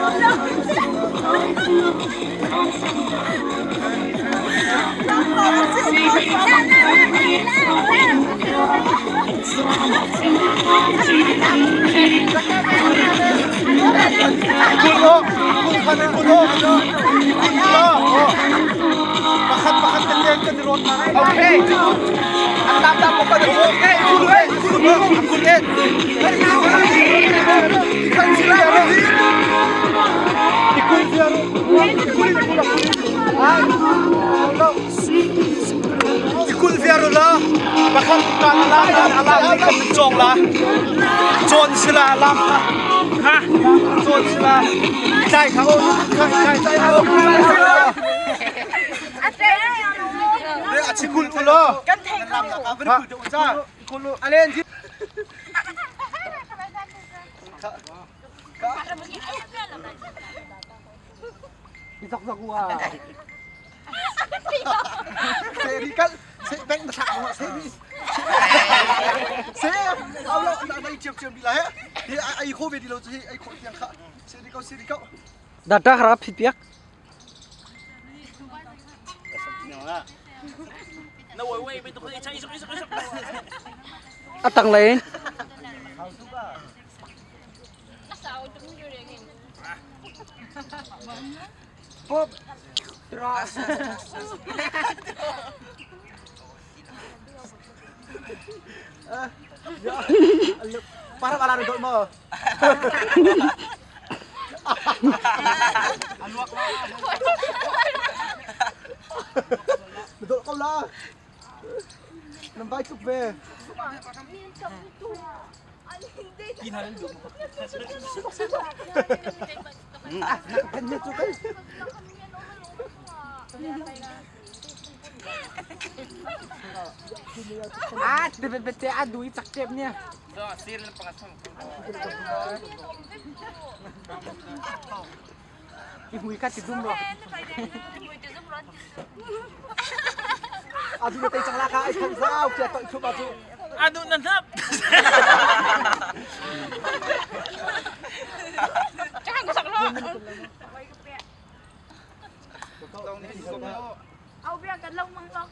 Okay. Ikul viar la pakhat kan la alam kan chong la chon sila lam ha chon sila chai kha o kha chai chai o Achikul kulo Kan thei ko. Ha alen ji Se ri kal se beng na thak mo se bi se au lo na dai chiam chiam bi la he hi ai kho ve di lo chi ai kho tiang kha se ri kau se ri kau Data kharap phit piak. A tanglei in. Para ala ri mo. Dol ko la. Nam vai tuk ve. Ah, bete adu i cak tep nia. I hui ka ti dum ro. Adu na tei chang la ka ai khan zau kia toi thup atu. Adu na hnap. Au bia kan lo mang lo.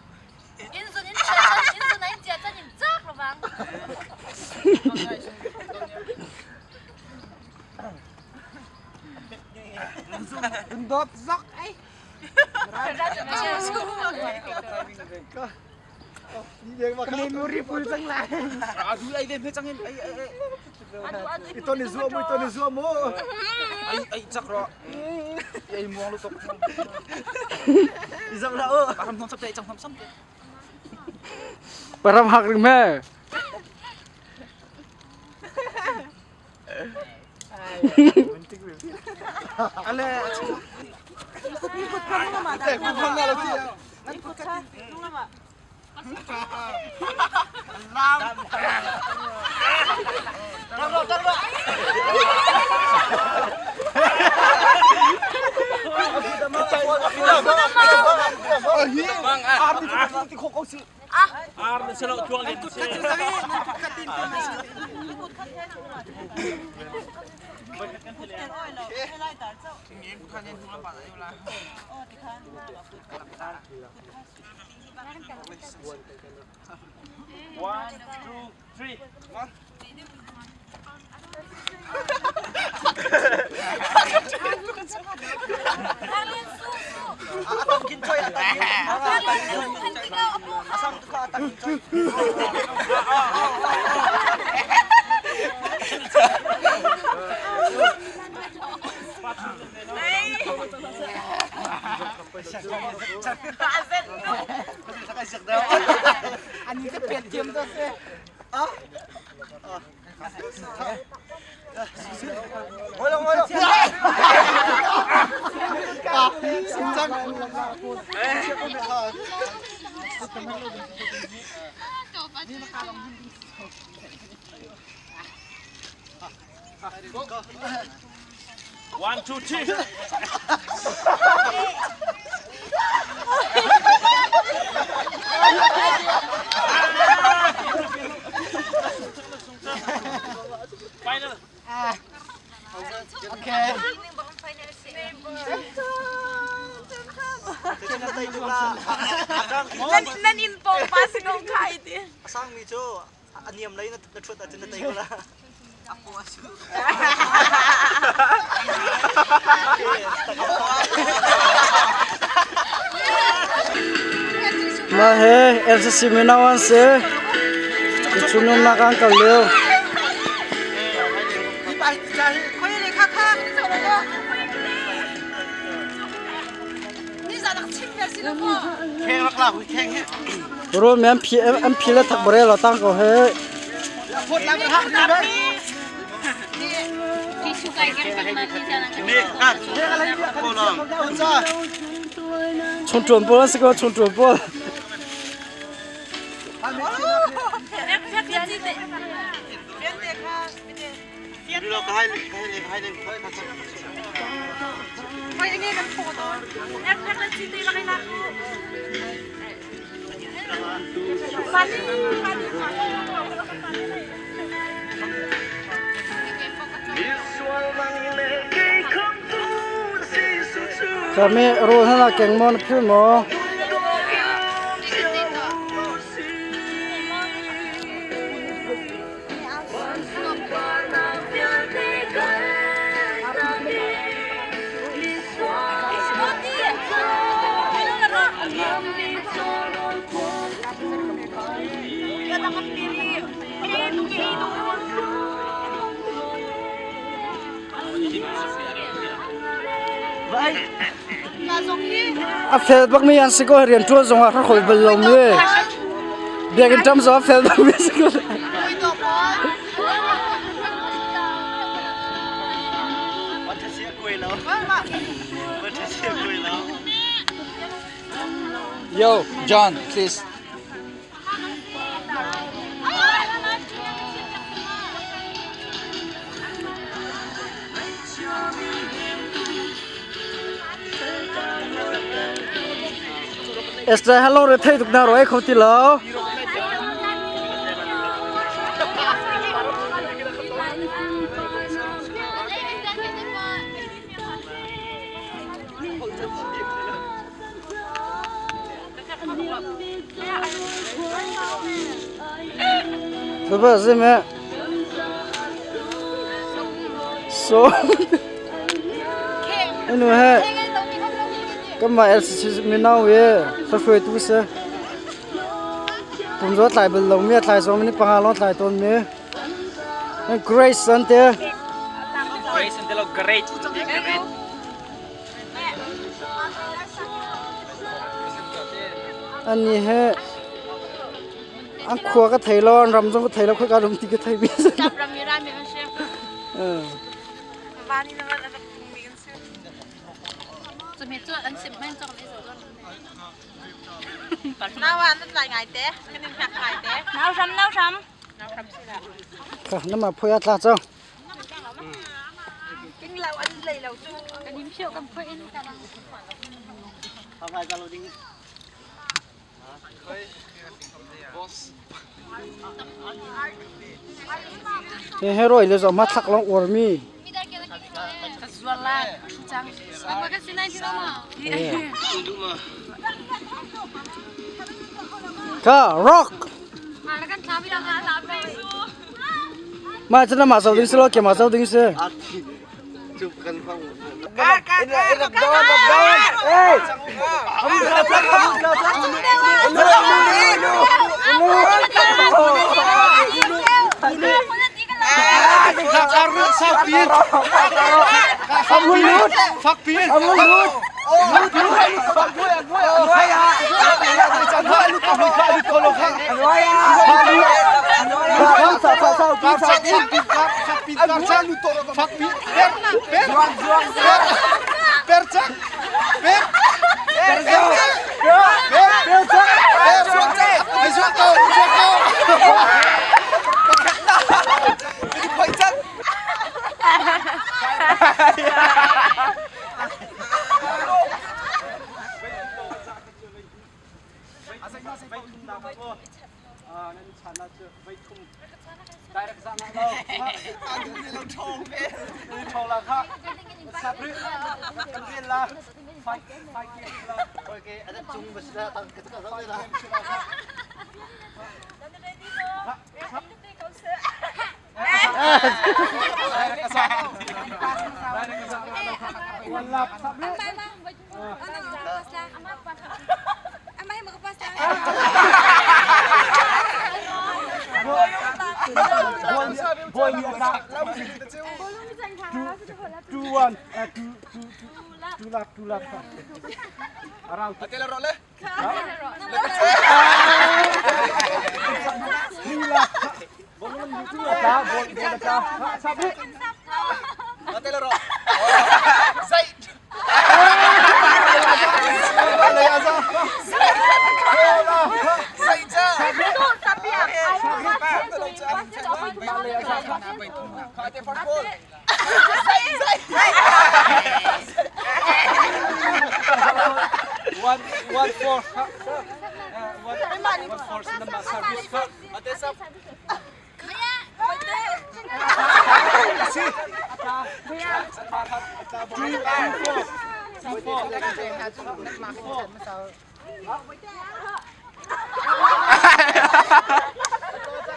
In zun in chia chan in zun in chia chan in chak lo bang. Dot zok ai. Memory full cang lai. Adu ai ve hme changin ai ai ai. Ito ni zuwa mo ito ni zuwa mo. Ai ai chak ro. Ai muang lu tok. Izam la o. Param thong sap te chang thom sam te. Param hak ring me. Ale. Te ku khang na lo ti. Ar na selo tuang len se. One, two, three. Ani te pet tiam to se. One, two, three. Final. Okay. Nan inn pawng pa si ko khai ti. A sangmi cu a niam lei na ṭhut ahcun na tei ko la. Mah hi LCC mino an si. Chungnunnak an kal lio. Ro mi an phi an phi le thak bare lo tang ko he. Chung ṭuan pawl an si ko chung ṭuan pawl. Kami rawl hna keng maw na phil maw? A fel bakmi an si ko rian ṭuan zong ah rak bal lomi biakinn ṭam zong a fel bakmi a si ko. Yo, John, please. Esther hello re thei tuk na ro ai kho ti lo. Baba zime. So. Anu he. Kanmah LCC mino hi hruaitu si. Kum zaw tlai bal lomi a tlai zong ni panga lawng tlai tawnmi. Grace an ti. Grace an ti lo great. Great. Ani he an khua ka thei lo an ram zong ka thei lo khoika rum ti ka thei mi. Ram mi rami an si. Vani na van a rak mi kan si. Nau ah nan lai ngai te. Kan in hngak ngai te. Nau hram nau hram. Nau hram si la. Kha nama phoi a tla cang. King lo an lei lo cu. Kan in phio kan phoi in. Hi he roi le zong ma thlak long uar mi. Ka rock. Ma chana ma zo ding si lo ke ma zo ding si. Nan chan ah cu voi thum direct zah na lo. An ṭhawng ve. Nan ṭhawng la kha. Sap rih. Kan rian la. Fight fight game la. Okay, ada cung besi la tang kita ka la. One lap. Sap rih. Boy mi ata. 2 1 2 2 2 lap 2 lap. Around. Ate la ro le. 2 lap. Bolon tu ata bol bol ata. Sap rih. Ate la ro. Zai. Zai cha. Ate first ball. Zai zai. 1 1 4 1 1 4 number service kha. Ate sap. Si. Ata. Ata 2 4 2 4.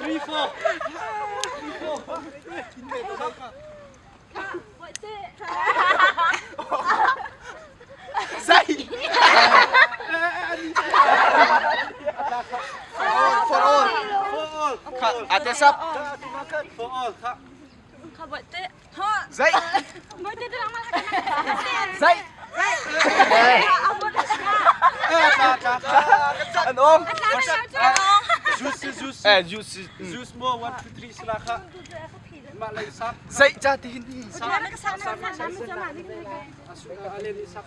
3 4 3 4. Zai. For all. For all. Kha ate sap. For all kha. Zai. Zai. Ata ata. An om. Zeus Zeus. Eh juice. Zeus mo 1 2 3 sila kha. Ma lei sap. Zai cha ti hin. Alen sap sa. Sap chang 1 2 3. Sap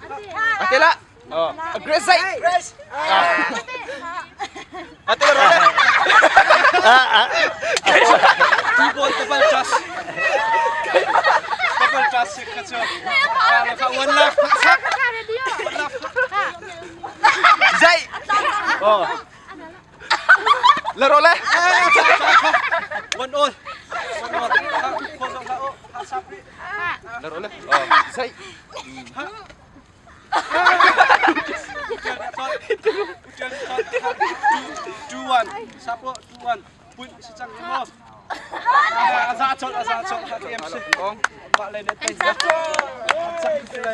kha. Ate la. Oh. Grace zai. Grace. Ate la ro le. Two ball double touch. Double touch kha chu. Kha one left sap. One left. Zai. Oh. La ro le. One all. One all. Kha kho zong kha o. Kha sap ri. La ro le. Oh. Zai. 2 1 sap o 2 1 pun si cang mo. Aza chol aza chol kha TMC. Mah le net pe. Chak ti le.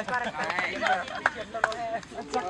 Chak.